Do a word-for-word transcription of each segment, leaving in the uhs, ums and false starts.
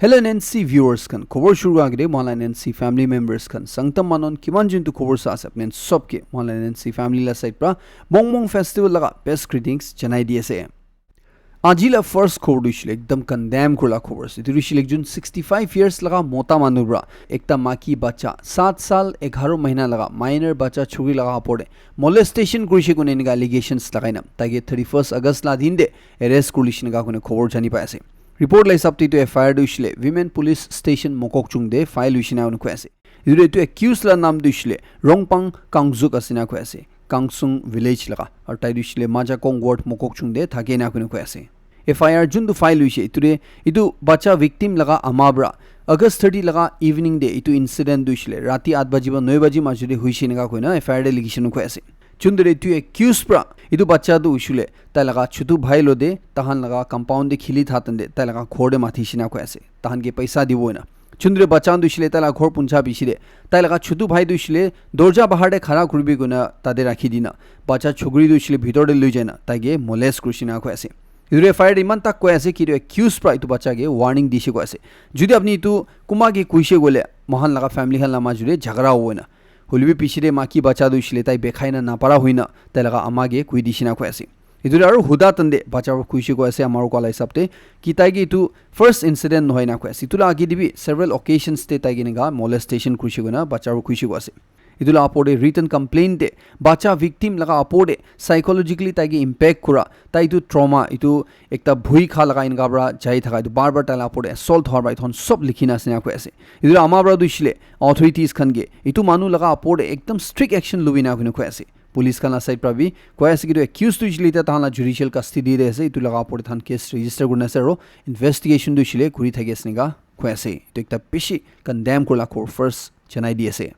Hello N N C viewers khan, khobor shuru kura agede mohan la N N C family members khan, Sangtam manon kiman juntu khobor sa ase apni khan sob ke mohan la N N C family la side pra Mongmong festival laga best greetings janai di ase. Aji la first khobor tu hoishe le ekdam condemn kurila khobor ase. Etu tu hoishe le ekjon sixty five years laga mota manu pra ekta maki bacha saat saal egharo mahina laga minor bacha chukri laga opor te molestation kurishe koina enika allegations lagai na taike thirty first August la din te arrest kurilishe enika koina khobor jani pai ase. Report la hisab te etu F I R tu hoishe le Women Police Station Mokokchung te file hoishe na koi ase. Etu tu etu accused la naam tu hoishe le Rongpang Kangzuk ase na koi ase. Kangsung village laga. Aru tai tu hoishe le Majakong ward Mokokchung te thake na koi ase. F I R juntu file hoishe etu te etu bacha victim laga ama pra August thirty laga evening te etu incident tu hoishe le rati aat baji pra noi baji majo te hoishe enika koina F I R te likhishe na koi ase. Juntu te etu accused pra etu bacha tu hoishe le tai laga chutu bhai lo te tahan laga compound te khili thatan te tai laga ghor te matishe na koi ase. Tahan ke paisa dibo ena. Juntu te bacha tu hoishe le tai laga ghor puncha bishi te tai laga chutu bhai tu hoishe le dorja bahar te khara kuribi koina tate rakhi dina bacha chukri tu hoishe le bhitor te loi jaina taike molest kurishe na koi ase. Etu F I R te iman tak koi ase ki etu accused pra etu bacha ke warning dishe koi ase. Jodi apni etu kunba ke koishe koile mohan laga family khan la majo te jhagara hobo ena. Hoile bi piche te maki bacha tu hoishe le tai bekhai na napara hoina tai laga ama ke koi dishe na koi ase. Etu te aru huda tande bacha para koishe koi ase amar koa la hisab te ki tai ke etu first incident nohoi na koi ase. Etu la age te bi several occasions te tai ke enika molestation kurishe koina bacha para koishe koi ase. Etu la opor te written complaint te bacha victim laga opor te psychologically tai ke impact kura tai etu trauma etu ekta bhui kha laga enika para jai thaka etu bar bar tai la opor te assault hwa para etu khan sob likhi na ase ena koi ase. Etu la ama para tu hoishe le authorities khan ke etu manu laga opor te ekdam strict action lobi na koi ase. Police khan la side para bi koi ase ki etu accused tu hoishe le etia tahan la judicial custody te ase, etu laga opor te tahan case register kurina ase aro investigation tu hoishe le kuri thaki ase enika koi ase. Etu ekta bishi condemn kurila khobor first janai di ase.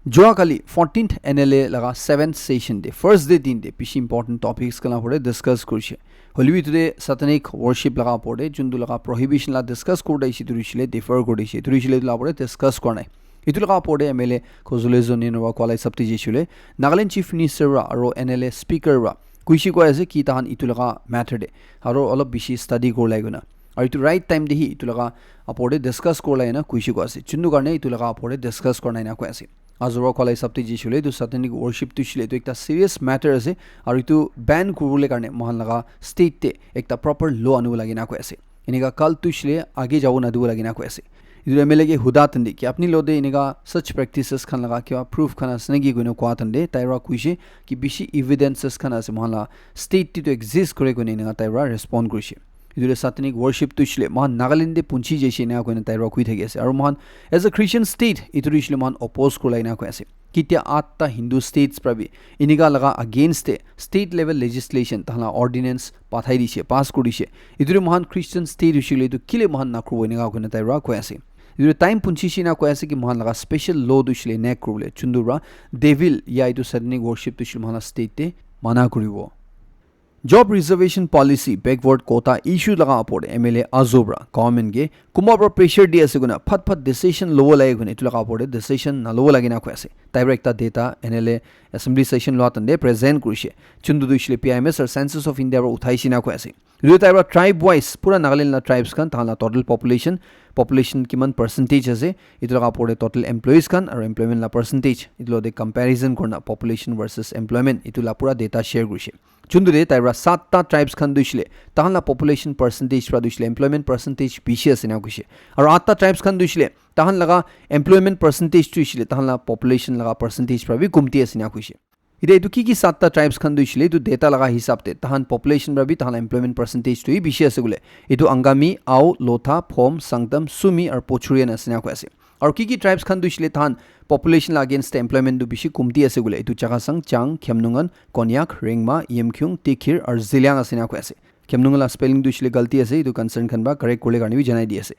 Joa kali fourteenth N L A laga seventh session te first day din te bishi important topics khan la opor te discuss kurishe. Hoile bi etu te satanic worship laga opor te juntu laga prohibition la discuss kuri thakishe etu hoishe le differ kuri dishe. Etu hoishe le etu la opor te discuss kura nai. Etu laga opor te M L A Condoleezza Nienor para koa la hisab te jaise koile Nagaland Chief Minister para aro N L A Speaker para koishe koi ase ki tahan etu laga matter te aro olop bishi study kuri lai kena aro etu right time te hi etu laga opor te discuss kuri lai kena koishe koi ase. Juntu karne etu laga opor te discuss kura nai na koi ase. Azu para koa la hisab te jaise koile etu satanic worship tu hoishe le etu ekta serious matter ase aro etu ban kuribole karne mohan laga state te ekta proper law anibo lage na koi ase. Enika cult tu hoishe le age jabo nadibo lage na koi ase. Etu M L A ke huda tande ki apni lo te enika such practices khan laga kiba proof khan ase naki koina koa tande tai para koishe ki bishi evidences khan ase mohan la state te tu exist kore koina enika tai para respond kurishe. Etu te satanic worship tu hoishe le mohan Nagaland te punchi jaise enika koina tai para koi thaki ase aro mohan as a Christian state etu tu hoishe le mohan oppose kuri lai enika koi ase. Ketia atta Hindu states para bi enika laga against te state level legislation tahan la ordinance pathai dishe, pass kuri dishe. Etu tu mohan Christian state hoishe koile etu kile mohan nakuribo enika koina tai para koi ase. Etu tu time punchi she na koi ase ki mohan laga special law tu hoishe le enact kuribole juntu para devil ya etu satanic worship tu hoishe le mohan la state te mana kuribo. Job reservation policy backward quota issue laga opor te M L A Azu para government ke kunba para pressure di ase koina phat phat decision lobo lage koina etu laga opor te decision nalobo lage na koi ase. Tai para ekta data N L A assembly session lua tande present kurishe. Juntu tu hoishe le P I M S or Census of India para uthaishe na koi ase. Etu tai para tribe wise pura Nagaland la tribes khan tahan la total population, population kiman percentage ase, etu laga opor te total employees khan aro employment la percentage etu lo te comparison kurina population versus employment etu la pura data share kurishe. Juntu te tai para satta tribes khan tu hoishe le tahan la population percentage para tu hoishe le employment percentage bishi ase ena koishe. Aro atta tribes khan tu hoishe le tahan laga employment percentage tu hoishe le tahan la population laga percentage para bi kumti ase ena koishe. Etia etu ki ki satta tribes khan tu hoishe le etu data laga hisab te tahan population para bi tahan la employment percentage tu hi bishi ase koile etu Angami, Ao, Lotha, Phom, Sangtam, Sumi aro Pochurian ase ena koi ase. Aro ki ki tribes khan tu hoishe le tahan population la against te employment tu bishi kumti ase koile etu Chakhesang, Chang, Khemnungan, Konyak, Rengma, Yimkhiung, Tikhir aro Zeliang ase ena koi ase. Khemnungan la spelling tu hoishe le galti ase, etu concern khan para correct kuribole karne bi janai di ase.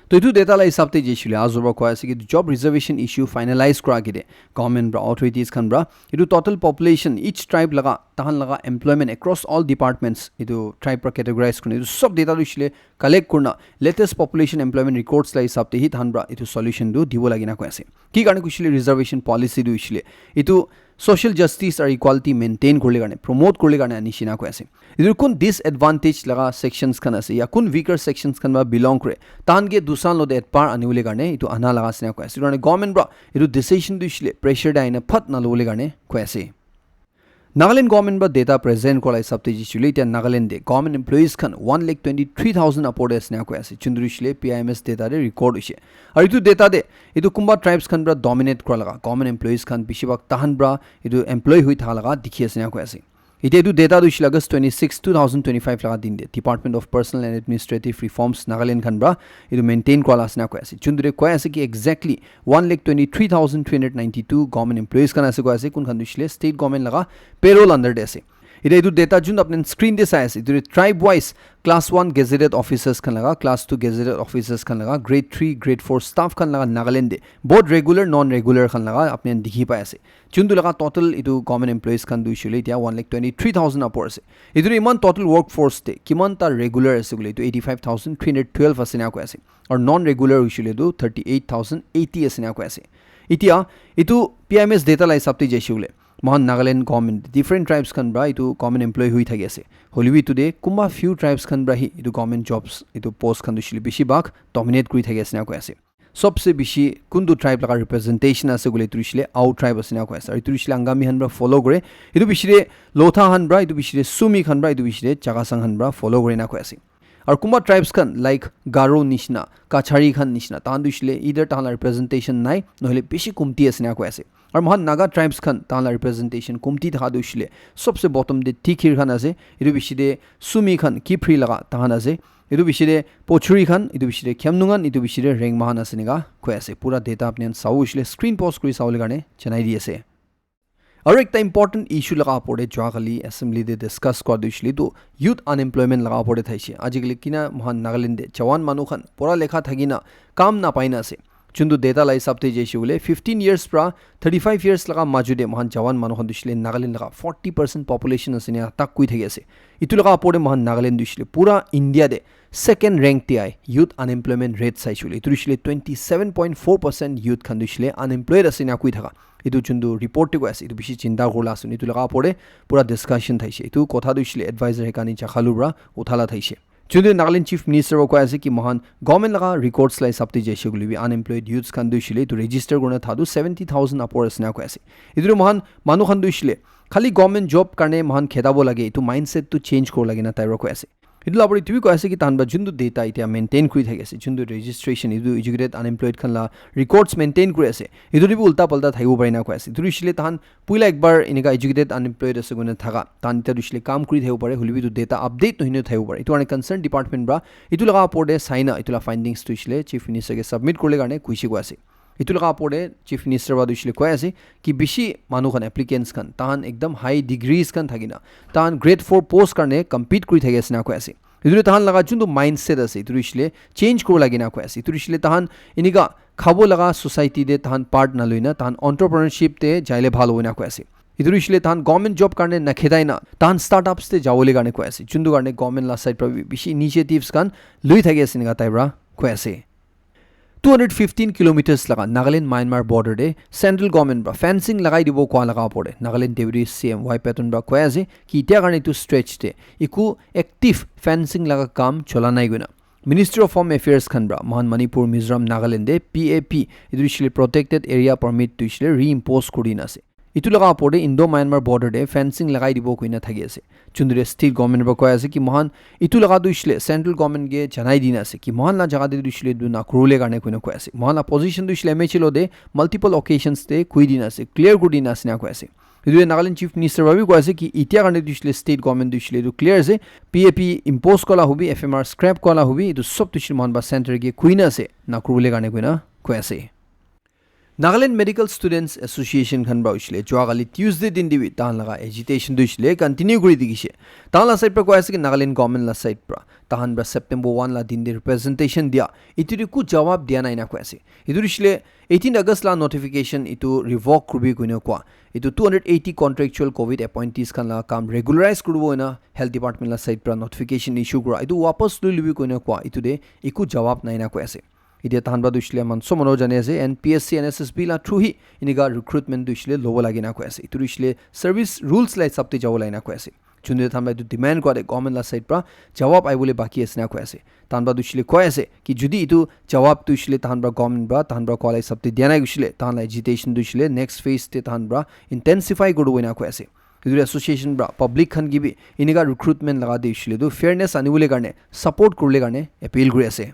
To etu data la hisab te jaise koile Azu para koi ase ki job reservation issue finalize kura age te government para authorities khan para etu total population each tribe laga tahan laga employment across all departments etu tribe para categorize kurina etu sob data tu hoishe le collect kurina latest population employment records la hisab te hi tahan para etu solution tu dibo lage na koi ase. Ki karne koishe le reservation policy tu hoishe le etu social justice aru equality maintain kurle karne, promote kurle karne anishe ena koi ase. Etu kun disadvantage laga sections khan ase ya kun weaker sections khan para belong kore, tahan ke dusan lote etpar anibole karne etu ana laga ase ena koi ase. Etu karne government para etu decision tu shile pressure dai na phat na lobole karne koi ase. Nagaland government para data present kora hisab te jisile etia Nagaland de government employees khan one lakh twenty three thousand apor de ase ena koi ase. Chunduri shile P I M S data de record hoise. Aru etu data de etu kumba tribes khan para dominate kora laga government employees khan bishi bhag tahan para etu employee hui thaka laga dikhi ase ena koi ase. Etia etu data tu shile August twenty six, two thousand twenty five laga din de Department of Personal and Administrative Reforms Nagaland khan para etu maintain kora la ase ena koi ase. Chunduri koi ase ki exactly one lakh twenty three thousand three hundred ninety two government employees khan ase koi ase, kun khan tu shile state government laga payroll under de ase. Etia etu data jun apni screen de sai ase, etu tribe wise class one gazetted officers khan laga, class two gazetted officers khan laga, grade three, grade four staff khan laga Nagaland de both regular, non regular khan laga apni dikhi pai ase. Chundu laga total etu government employees khan tu shile etia one lakh twenty three thousand apor ase. Etu iman total workforce de kiman ta regular ase kule etu eighty five thousand three hundred twelve ase ena koi ase. Aru non regular hoishile tu thirty eight thousand eighty ase ena koi ase. Etia etu P I M S data la hisab te jaise kule mohan Nagaland government different tribes khan para etu government employee hui thaki ase. Hoilebi etu de kumba few tribes khan para hi etu government jobs etu post khan tu shile bishi bhag dominate kuri thaki ase ena koi ase. Sobse bishi kuntu tribe laga representation ase kule etu shile Ao tribe ase ena koi ase. Aru etu shile Angami khan para follow kore. Etu bishi de Lotha khan para, etu bishi de Sumi khan para, etu bishi de Chakhesang khan para follow kore ena koi ase. Aru kumba tribes khan like Garo nishina, Kachari khan nishina, tahan tu shile either tahan la representation nai, nohole bishi kumti ase ena koi ase. Aru mohan Naga tribes khan tahan la representation kumti thaka tu shile sobse bottom de Tikhir khan ase, etu bishi de Sumi khan Kiphire laga tahan ase, etu bishi de Pochuri khan, etu bishi de Khemnung khan, etu bishi de Rengma khan ase ena koi ase. Pura data apni khan sabo hoishile screen post kuri sabole karne janai di ase. Aru ekta important issue laga opor de jua kali assembly de discuss kora tu hoishile tu youth unemployment laga opor de thaise. Ajikali kina mohan Nagaland de jawan manu khan pora lekha thaki na kam na pai na ase. Chuntu data la hisab te jaise kule fifteen years para thirty five years laga maju de mohan jawan manu khan tu hoishile Nagaland laga forty percent population ase ena tak koi thaki ase. Etu laga opor de mohan Nagaland tu hoishile pura India de second rank te ai youth unemployment rate saise kule etu hoishile twenty seven point four percent youth khan tu hoishile unemployed ase ena koi thaka. Etu chuntu report te koi ase, etu bishi chinta kuri la ase. Etu laga opor de pura discussion thaise. Etu kotha tu hoishile advisor Hekani Chakhalu para utha la thaise. Chuntu Nagaland Chief Minister para koi ase ki mohan government laga records la hisab te jaise kule bi unemployed youths khan tu hoishile etu register kurina tha tu seventy thousand apor ase ena koi ase. Etu tu mohan manu khan tu hoishile khali government job karne mohan khedabo lage, etu mindset tu change kori lage na tai para koi ase. Etu la opor de etu bi koi ase ki tahan para juntu data etia maintain kuri thaki ase, juntu registration etu educated unemployed khan la records maintain kuri ase, etu de bi ulta palta thakibo pare na koi ase. Etu hoishile tahan puila ekbar enika educated unemployed ase koina thaka tahan etia hoishile kam kuri thakibo pare, hoilebi etu data update nohoi na thakibo pare. Etu karne concern department para etu laga opor de sai na etu la findings tu hoishile Chief Minister ke submit kuribole karne koise koi ase. Etu laga opor de Chief Minister para tu hoishile koi ase ki bishi manu khan applicants khan tahan ekdam high degrees khan thaki na tahan grade four post karne compete kuri thaki ase na koi ase. Etu tu tahan laga juntu mindset ase, etu tu hoishile change koribo lage na koi ase. Etu tu hoishile tahan enika khabo laga society de tahan part na loi na tahan entrepreneurship te jaile bhal hobo na koi ase. Etu tu hoishile tahan government job karne na khedai na tahan startups te jabole karne koi ase. Juntu karne government la side para bi bishi initiatives khan loi thaki ase enika tai para koi ase. Two hundred fifteen kilometers laga Nagaland Myanmar border de central government para fencing lagai dibo koa laga opor de Nagaland Deputy C M Y Patton para koi ase ki etia karne etu stretch de eku active fencing laga kam chola nai koina. Ministry of Home Affairs khan para mohan Manipur, Mizoram, Nagaland de P A P etu hoishile protected area permit tu hoishile reimpose kuri dina ase. Etu laga opor de Indo Myanmar border de fencing lagai dibo koina thaki ase. Chunduri state government para koi ase ki mohan etu laga tu hoishile central government ke janai dina ase ki mohan la jaga de tu hoishile etu na kuribole karne koina koi ase. Mohan la position tu hoishile M H L O de multiple occasions de koi dina ase, clear kuri dina ase na koi ase. Etu Nagaland Chief Minister para bi koi ase ki etia karne tu hoishile state government tu hoishile etu clear ase, P A P impose kora la hobi, F M R scrap kora la hobi, etu sob tu hoishile mohan para centre ke koina ase, na kuribole karne koina koi ase. Nagaland Medical Students Association khan para hoishile jua kali Tuesday din de bi tahan laga agitation tu hoishile continue kuri dikhi ase. Tahan la side para koi ase ki Nagaland government la side para tahan para September one la din de representation dia, etu de ku jawab dia nai na koi ase. Etu hoishile eighteen August la notification etu revoke kuribi koina koa. Etu two hundred eighty contractual covid appointees khan la kam regularize kuribo koina health department la side para notification issue kora. Etu wapas loi lobi koina koa. Etu de eku jawab nai na koi ase. Etia tahan pra tu hoishe le eman sob manu jani ase, N P S C, N S S B la through hi enika recruitment tu hoishe le lobo lage na koi ase. Etu tu hoishe le service rules la hisab te jabo lage na koi ase. Chunde tahan pra etu demand kura de government la side pra jawab aibole baki ase na koi ase. Tahan pra tu hoishe le koi ase ki jodi etu jawab tu hoishe le tahan pra government pra tahan pra koa la hisab te dia nai hoishe le tahan la agitation tu hoishe le next phase te tahan pra intensify kuri bo ena koi ase. Etu association pra public khan ki bi enika recruitment laga de hoishe le tu fairness anibole karne support kuribole karne appeal kuri ase.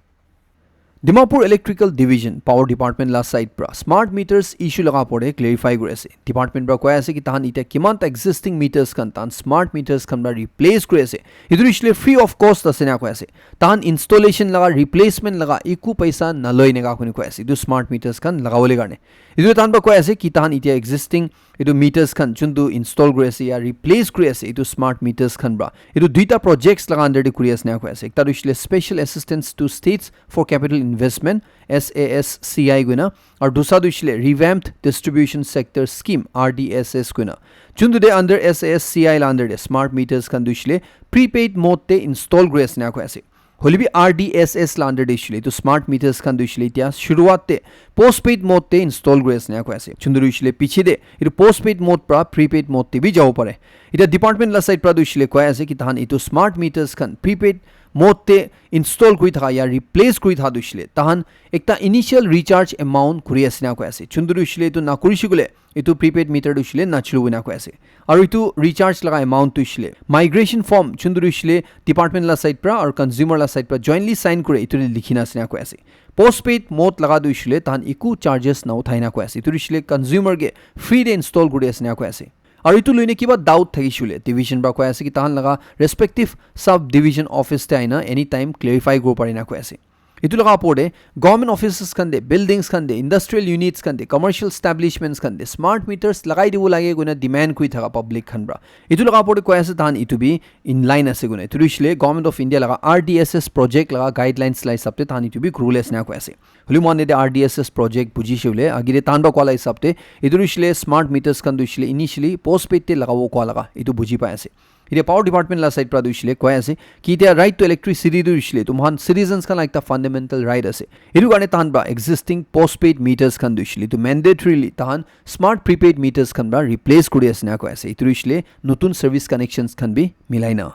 Dimapur Electrical Division, Power Department la side pra smart meters issue laga opor te clarify kuri ase. Department pra koi ase ki tahan etia kiman ta existing meters khan tahan smart meters khan pra replace kuri ase. Etu hoishe le free of cost ase na koi ase. Tahan installation laga replacement laga eku paisa naloi neka koi ase. Etu smart meters khan lagabole karne. Etu tahan pra koi ase ki tahan etia existing etu meters khan juntu install kuri ase ya replace kuri ase etu smart meters khan pra. Etu duita projects laga under te kuri ase na koi ase. Ekta tu hoishe le Special Assistance to States for Capital Investment, S A S C I koina, aru dusra tu hoishe le Revamped Distribution Sector Scheme, R D S S koina. Juntu de under S A S C I la under de smart meters khan tu hoishe le prepaid mode te install kuri ase na koi ase. Hoile bi R D S S la under de hoishe le etu smart meters khan tu hoishe le etia shuruwat te postpaid mode te install kuri ase na koi ase. Juntu tu hoishe le piche de etu postpaid mode pra prepaid mode te bi jabo pare. Etia department la side pra tu hoishe le koi ase ki tahan etu smart meters khan prepaid mode te install kuri thaka ya replace kuri thaka tu hoishe le tahan ekta initial recharge amount kuri ase na koi ase. Juntu tu hoishe le etu na kurishe koile etu prepaid meter tu hoishe le na chulu na koi ase. Aru etu recharge laga amount tu hoishe le migration form juntu tu hoishe le department la side pra aru consumer la side pra jointly sign kure etu te likhi na ase na koi ase. Postpaid mode laga tu hoishe le tahan eku charges na uthai na koi ase. Etu tu hoishe le consumer ke free te install kuri ase na koi ase. Aru etu loine kiba doubt thakishe koile division pra koi ase ki tahan laga respective sub division office te aina anytime clarify kuribo pare na koi ase. Etu laga opor te government offices khan te, buildings khan te, industrial units khan te, commercial establishments khan te smart meters lagai dibo lage koina demand kuri thaka public khan pra. Etu laga opor te koi ase tahan etu bi in line ase koina. Etu tu hoishe le Government of India laga R D S S project laga guidelines la hisab te tahan etu bi kuribole ase na koi ase. Hoile moikhan yate R D S S project bujishe koile, agite tahan pra koa la hisab te, etu tu hoishe le smart meters khan tu hoishe le initially postpaid te lagabo koa laga, etu buji pai ase. Etia power department la side pra tu hoishe le koi ase, ki etia right to electricity tu hoishe le, tu moikhan citizens khan la ekta fundamental right ase. Etu karne tahan pra existing postpaid meters khan tu hoishe le, tu mandatorily tahan smart prepaid meters khan pra replace kuri ase na koi ase. Etu tu hoishe le notun service connections khan bi milai na.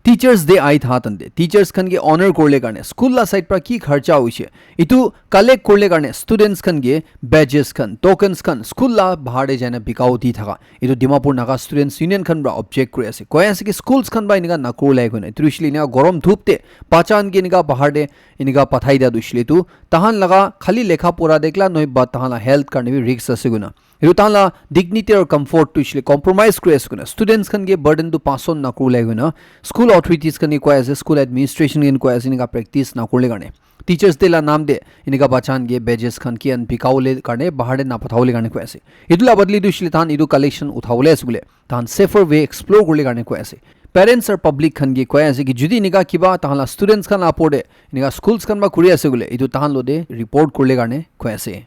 Teachers Day ahi tha tante, teachers khan ke honor kurle karne, school la side pra ki kharcha hoise, etu collect kurle karne, students khan ke badges khan, tokens khan, school la bahar te jaina bikao di thaka. Etu Dimapur Naga Students Union khan pra object kuri ase. Koi ase ki schools khan pra enika nakurle koina. Etu hoishe le enika gorom dhup te, bacha khan ke enika bahar te enika pathai dia tu hoishe le tu, tahan laga khali lekha pora dekla nohoi ba tahan la health karne bi risk ase koina. Etu tahan la dignity aru comfort tu hoishe le compromise kuri ase koina. Students khan ke burden tu pason nakurle koina. School authorities khan ke koi ase, school administration khan koi ase, enika practice nakurle karne. Teachers Day la naam te enika bacha khan ke badges khan ki khan bikawole karne, bahar te napathabole karne koi ase. Etu la badali tu hoishe le tahan etu collection uthabole ase koile, tahan safer way explore kurle karne koi ase. Parents aru public khan ke koi ase ki jodi enika kiba tahan la students khan la opor te enika schools khan pra kuri ase koile, etu tahan lo te report kurle karne koi ase.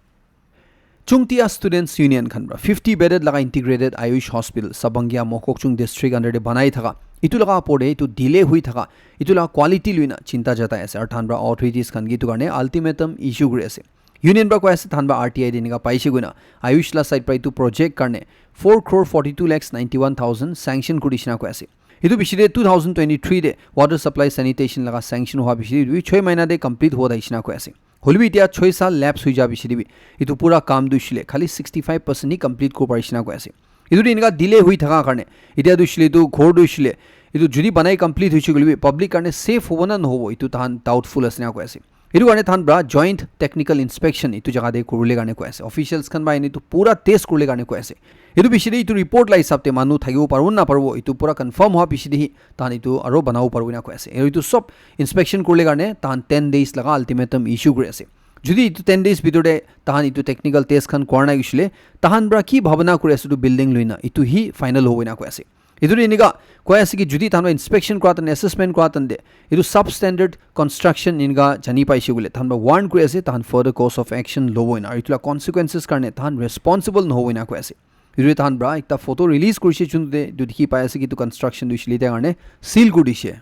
Chungtia Students Union khan pra fifty bedded laga integrated Ayush Hospital Sabangia Mokokchung district under te banai thaka, etu laga opor te etu delay hui thaka, etu laga quality loina chinta jatai ase aru tahan pra authorities khan ke etu karne ultimatum issue kuri ase. Union pra koi ase tahan pra R T I te enika paishe koina Ayush la side pra etu project karne four crore forty two lakhs ninety one thousand sanction kuri dishina koi ase. Etu piche te two thousand twenty three te water supply sanitation laga sanction hua piche te etu bi choi mahina te complete hua dishina koi ase. Hoile bi etia choi saal lapse hui ja piche te bi etu pura kam tu hoishe le khali sixty five percent hi complete kuribo parishe na koi ase. Etu tu enika delay hui thaka karne etia tu hoishe le etu ghor tu hoishe le etu jodi banai complete hoishe koile bi public karne safe hobo na nohobo etu tahan doubtful ase na koi ase. Etu karne tahan pra joint technical inspection etu jaga te kuribole karne koi ase. Officials khan pra etu pura test kuribole karne koi ase. Etu piche te etu report la hisab te manu thakibo paribo na naparibo etu pura confirm hua piche te hi tahan etu aro banabo paribo na koi ase. Aru etu sob inspection kuribole karne tahan ten days laga ultimatum issue kuri ase. Jodi etu ten days bhitor te tahan etu technical test khan kora nai hoishe le, tahan pra ki bhabana kuri ase etu building loina, etu hi final hobo na koi ase. Etu tu enika koi ase ki jodi tahan pra inspection kora tante, assessment kora tante, etu substandard construction enika jani paishe koile, tahan pra warn kuri ase, tahan further course of action lobo ena. Aru etu la consequences karne tahan responsible nohobo ena koi ase. Etu tahan pra ekta photo release kurishe, juntu te etu dikhi pai ase ki etu construction tu hoishe le etia karne seal kuri dishe.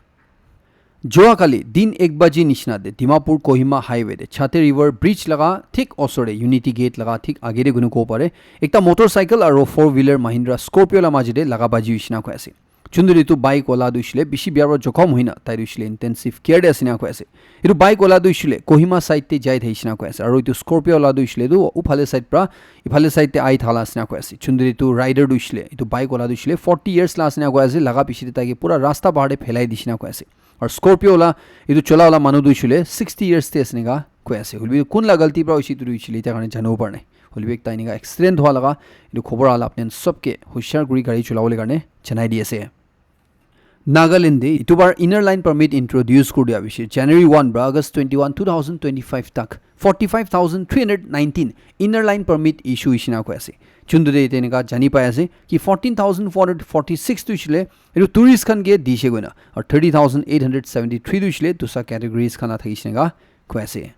Joa kali din ek baji nishina te Dimapur Kohima highway te Chate River bridge laga thik osor te Unity Gate laga thik age te koina kobo pare, ekta motorcycle aro four wheeler Mahindra Scorpio la maji te laga baji hoishina koi ase. Chunduri tu bike wala tu hoishile bishi bia para jokhom hoina tai tu hoishile intensive care te asina koi ase. Etu bike wala tu hoishile Kohima side te jai thai shina koi ase. Aro etu Scorpio wala tu hoishile tu uphale side pra iphale side te ai thala asina koi ase. Chunduri tu rider tu hoishile etu bike wala tu hoishile forty years la asina koi ase. Laga piche te tai ke pura rasta bahar te phelai dishina koi ase. Aro Scorpio wala etu chola wala manu tu hoishile sixty years te asina ka koi ase. Hoilebi kun la galti pra hoishe etu tu hoishile etia karne janibo para nai. Hoilebi ekta enika accident hua laga etu khobor ala apni khan sob ke hushar kuri gari chola bole karne janai di ase. Nagaland te etu bar inner line permit introduce kuri dia bishi January one pra August twenty-one, two thousand twenty-five tak forty-five thousand three hundred nineteen inner line permit issue ishina koi ase. Chundu te teneka jani pai ase ki fourteen thousand four hundred forty-six tu ishile etu tourist khan ke dishe koina aru thirty thousand eight hundred seventy-three tu ishile dusa categories khan la thakishe ka koi ase.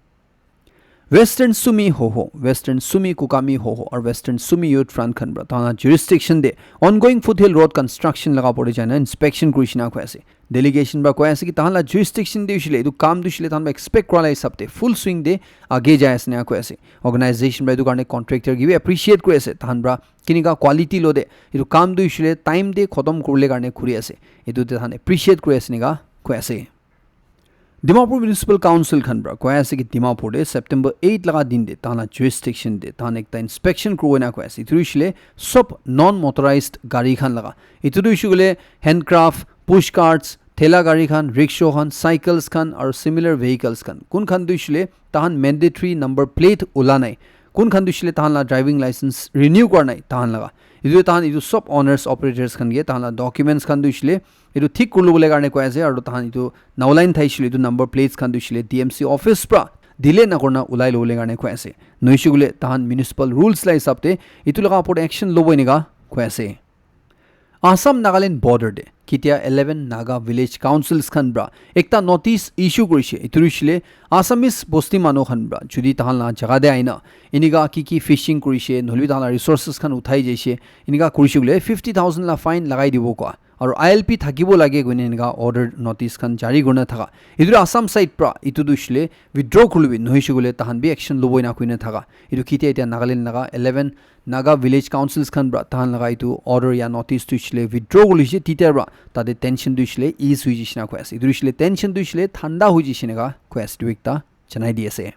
Western Sumi Hoho, Western Sumi Kukami Hoho, or Western Sumi Youth Front khan pra tana jurisdiction de ongoing foothill road construction laga pore jana inspection kurishina koi ase. Delegation pra koi ase ki tahan la jurisdiction de ushile etu kam du ushile tahan pra expect kura la hisab de full swing de age jai ase na koi ase. Organization pra etu karne contractor ki bi appreciate kuri ase tahan pra kinika quality lo de etu kam du ushile time de khotom kurle karne kuri ase. Etu de tahan appreciate kuri ase nika koi ase. Dimapur Municipal Council khan pra koi ase ki Dimapur de September eight laga din de tahan la jurisdiction de tahan ekta inspection kuribole na koi ase. Etu hoishile sob non motorized gari khan laga. Etu tu hoishe koile handcraft, push carts, thela gari khan, rickshaw khan, cycles khan aru similar vehicles khan. Kun khan tu hoishile tahan mandatory number plate ula nai. Kun khan tu hoishile tahan la driving license renew kura nai tahan laga. Etu tahan etu sob owners operators khan ke tahan la documents khan tu hoishile etu thik kuribole karne koi ase aru tahan etu naulain thaishile etu number plates khan tu hoishile D M C office pra delay nakurna ulai lobole karne koi ase. Nohoishe koile tahan municipal rules la hisab te etu laga opor te action lobo enika koi ase. Assam Nagaland border te ketia eleven Naga village councils khan pra ekta notice issue kurishe. Etu hoishile Assamese bosti manu khan pra jodi tahan la jaga te aina enika ki ki fishing kurishe nohoilebi tahan la resources khan uthai jaishe enika kurishe koile fifty thousand la fine lagai dibo koa. Aru I L P thakibo lage koine enika order notice khan jari kurina thaka. Etu tu Assam side pra etu tu hoishile withdraw kurilebi nohoishe koile tahan bi action lobo ena koina thaka. Etu ketia etia Nagaland laga eleven Naga village councils khan pra tahan laga etu order ya notice tu hoishile withdraw kurishe tetia pra tate tension tu hoishile ease hoi jaishe na koi ase. Etu hoishile tension tu hoishile thanda hoi jaishe na koi ase. Etu ekta janai di ase.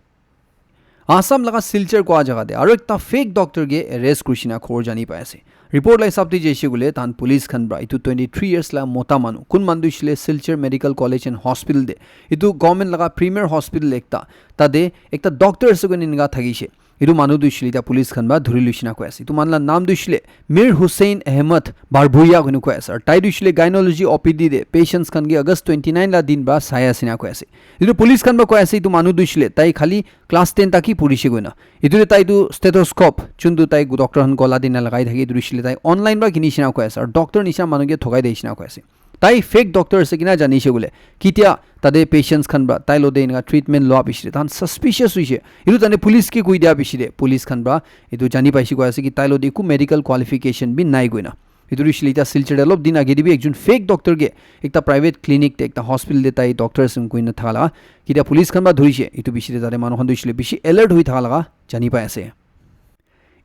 Assam laga Silchar kua jaga te aru ekta fake doctor ke arrest kurishe na khobor jani pai ase. Report la hisab te jaishe koile tahan police khan pra etu twenty three years la mota manu kun manu tu hoishile Silchar Medical College and Hospital te etu government laga premier hospital ekta tate ekta doctor ase koine enika thakishe. Etu manu tu hoishile etia police khan pra dhuri loishe na koi ase. Etu manu la naam tu hoishile Mir Hussain Ahmed Barbhuiya koine koi ase. Aru tai tu hoishile gynecology O P D te patients khan ke August twenty nine la din pra sai ase na koi ase. Etu police khan pra koi ase etu manu tu hoishile tai khali class ten tak hi puri she koina. Etu te tai tu stethoscope, chuntu tai doctor khan gola dina lagai thake, etu hoishile tai online pra kini she na koi ase. Aru doctor nisha manu ke thokai de she na koi ase. Tai fake doctor ase kina jani she koile. Ketia tate patients khan pra tai lo de enika treatment loa piche te tahan suspicious hoishe. Etu tane police ke koi dia piche te police khan pra etu jani paishe koi ase ki tai lo de eku medical qualification bi nai koina. Etu hoishile etia Silchar te olop din age te bi ekjon fake doctor ke ekta private clinic te ekta hospital te tai doctor ase koina thaka la ketia police khan pra dhurishe. Etu piche te tate manu khan tu hoishile bishi alert hoi thaka laga jani pai ase.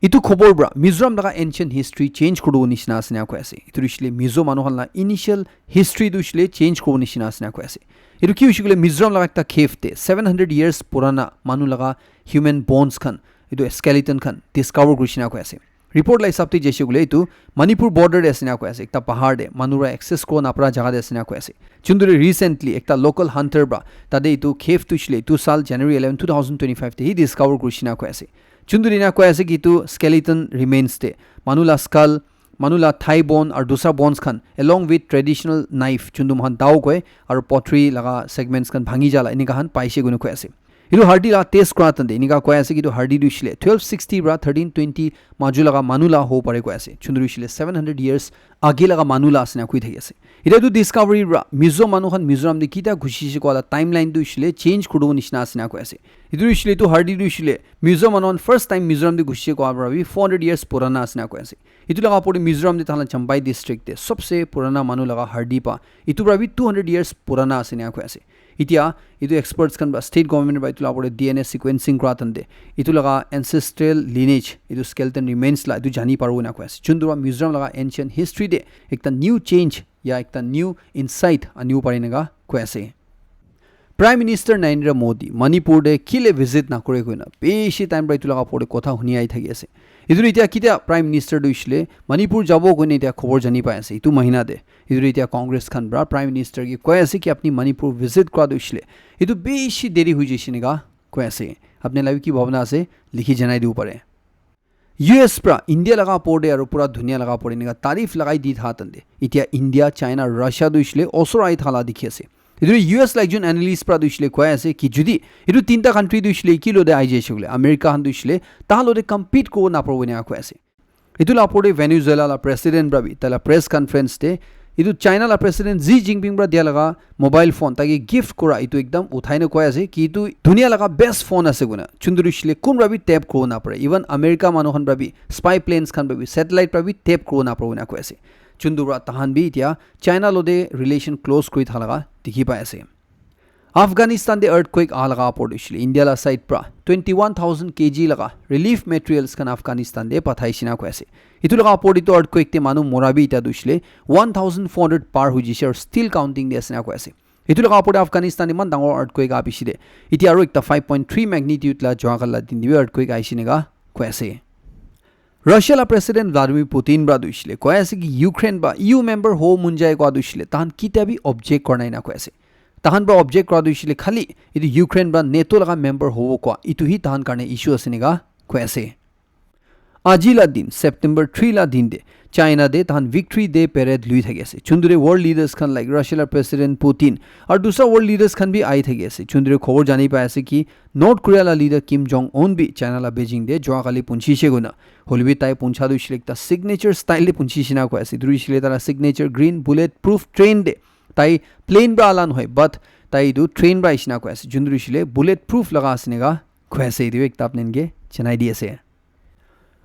Etu khobor pra Mizoram laga ancient history change kuribo nishina ase na koi ase. Etu hoishile Mizo manu khan la initial history tu hoishile change kuribo nishina ase na koi ase. Etu ki hoishe koile Mizoram laga ekta cave te seven hundred years purana manu laga human bones khan, etu skeleton khan discover kurishe na koi ase. Report la hisab te jaishe koile etu Manipur border te ase na koi ase, ekta pahar te manu para access kuribo napara jaga te ase na koi ase. Chunduri recently ekta local hunter pra tate etu cave tu hoishile etu sal January eleven, two thousand twenty-five te hi discover kurishe na koi ase. Chunduri na koi ase ki etu skeleton remains te manu la skull, manu la thigh bone aru dusra bones khan along with traditional knife chuntu moikhan dao koi aru pottery laga segments khan bhangi jala enika khan paishe koina koi ase. Etu hardi la test kura tante enika koi ase ki etu hardi tu hoishile twelve sixty pra thirteen twenty maju laga manu la hobo pare koi ase. Chunduri hoishile seven hundred years age laga manu la ase na koi thaki ase. Etia tu discovery pra Mizo manu khan Mizoram te kita ghusi she koa la timeline tu hoishile change kuribo nishina ase na koi ase. Etu hoishile etu hardi tu hoishile Mizo manu khan first time Mizoram te ghusi she koa pra bi four hundred years purana ase na koi ase. Etu laga opor te Mizoram te tahan la Champhai district te sobse purana manu laga hardi pa etu pra bi two hundred years purana ase na koi ase. Itya itu experts khan ba state government ba itu la opor te D N A sequencing kura tante itu laga ancestral lineage, itu skeleton remains la itu jani paribo na koi ase. Chundu ba Mizoram laga ancient history te ekta new change ya ekta new insight anibo pare naka koi ase. Prime Minister Narendra Modi Manipur te kile visit nakore koina bishi time pra itu laga opor te kotha huni ahi thaki ase. Itu itya kitya Prime Minister tu ishile Manipur jabo koina itya khobor jani pai ase itu mahina te. Itu itya Congress khan pra Prime Minister ke koi ase ki apni Manipur visit kura tu ishile itu bishi deri hui jaise naka koi ase. Apni laga ki bhabna ase likhi janai dibo pare. U S pra India laga opor te aru pura dunia laga opor te eneka tarif lagai di tha tante. Itya India, China, Russia tu ishile osor ahi thala dikhi ase. Itu U S la ekjon analyst pra tu ishile koi ase ki judi itu tinta country tu ishile ki lo de ahi jaise koile America khan tu ishile tahan lo de compete ko na paribo eneka koi ase. Itu la opor te Venezuela la president pra bi tai la press conference te itu China la president Xi Jinping pra dia laga mobile phone tai ke gift kura itu ekdam uthai na koi ase ki itu dunia laga best phone ase koina. Chundu ishile kun pra bi tap kuro na pare. Even America manu khan pra bi spy planes khan pra bi satellite pra bi tap kuro na pare koina koi ase. Chundu pra tahan bi itya China lo de relation close kuri tha laga dikhi pai ase. Afghanistan te earthquake aha laga opor te ishile India la side pra twenty one thousand K G laga relief materials khan Afghanistan te pathai shina koi ase. Itu laga opor te earthquake te manu mora bi itya tu ishile one thousand four hundred par hui jise aru still counting de ase na koi ase. Itu laga opor te Afghanistan iman dangor earthquake aha bishi de. Itya aru ekta five point three magnitude la jua kala din de bi earthquake ahi shina koi ase. Russia la president Vladimir Putin pra tu ishile koi ase ki Ukraine ba E U member ho munjai koi tu ishile tahan kitya bi object kora nai na koi ase. Tahan pra object kura tu ishile khali itu Ukraine pra NATO laga member hobo koi itu hi tahan karne issue ase naka koi ase. Aji la din September three la din de China de tahan victory day parade lui thaki ase. Chundu de world leaders khan like Russia la president Putin aru dusra world leaders khan bi ahi thaki ase. Chundu de khobor jani pai ase ki North Korea la leader Kim Jong Un bi China la Beijing de jua kali punchi she koina. Hoilebi tai puncha tu ishile ekta signature style de punchi shina koi ase. Itu ishile tai la signature green bullet proof train de tai plane pra ala nohoi but tai itu train pra ishina koi ase. Chundu ishile bullet proof laga ase naka koi ase itu ekta apni ke janai di ase.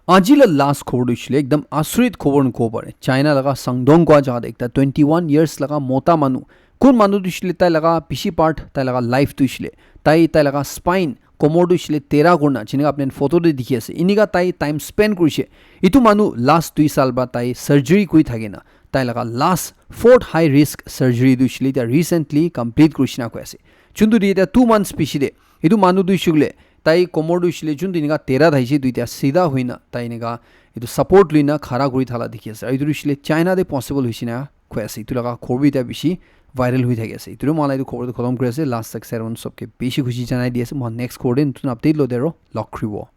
Aji la last khobor tu ishile ekdam asurit khobor na kobo pare. China laga Sangdong koi jaga te ekta twenty one years laga mota manu kun manu tu ishile tai laga bishi part tai laga life tu ishile tai tai laga spine komor tu ishile tera kurna jineka apni photo te dikhi ase. Inika tai time spend kurishe. Itu manu last dui sal ba tai surgery kuri thake na tai laga last fourth high risk surgery tu ishile ta recently complete kurishina koi ase. Chundu de ta two months pishi de itu manu tu ishile tai komor tu ishile chundu inika tera thaise duita sida hoina tai inika itu support luina khara kuri thala dikhi ase. Aru itu ishile China de possible hoishina koi ase. Itu laga khobor bi ta bishi viral hui thaki ase. Itu moi la itu khobor tu khatam kuri ase. Last tak sermon sobke bishi khushi janai di ase. Moi next khobor de notun update lo de aro log khribo.